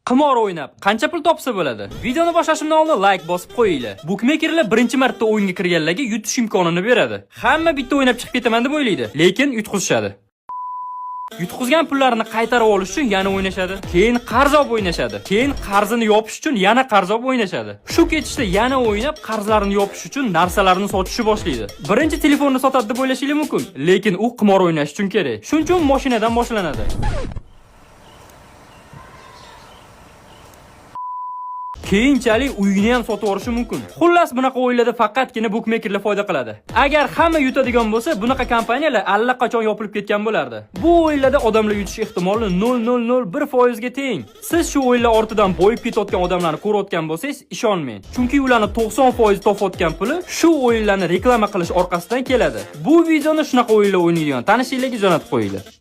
Qimor o'ynab qancha pul topsa bo'ladi? Videoni boshlashimdan oldin like bosib qo'yinglar. Bukmekerlar birinchi marta o'yinga kirganlarga yutish imkonini beradi. Hamma bitta o'ynab chiqib ketaman deb o'ylaydi, lekin yutqizishadi. Yutqizgan pullarini qaytarib olish uchun yana o'ynashadi. Keyin qarz olib o'ynashadi. Keyin qarzini yopish uchun yana qarz olib o'ynashadi. Shu ketishda yana o'ynab qarzlarini yopish uchun narsalarni sotishni boshlaydi. Birinchi telefonni sotadi deb o'ylashingiz mumkin, lekin u qimor o'ynash uchun kerak. Shuning uchun mashinadan boshlanadi. Keyinchalik uyini ham sotib yuborishi mumkin. Xullas, bunaqa o'yinlarda faqatgina bukmekerlar foyda qiladi. Agar hamma yutadigan bo'lsa, bunaqa kompaniyalar allaqachon yopilib ketgan bo'lardi. Bu o'yinlarda odamlar yutish ehtimoli 0.001% ga teng. Siz shu o'yinlar ortidan boyib ketayotgan odamlarni ko'rayotgan bo'lsangiz, ishonmang. Chunki ularni 90% topayotgan puli shu o'yinlarni reklama qilish orqasidan keladi. Bu videoni shunaqa o'yinlar o'ynaydigan tanishinglarga jo'natib qo'yinglar.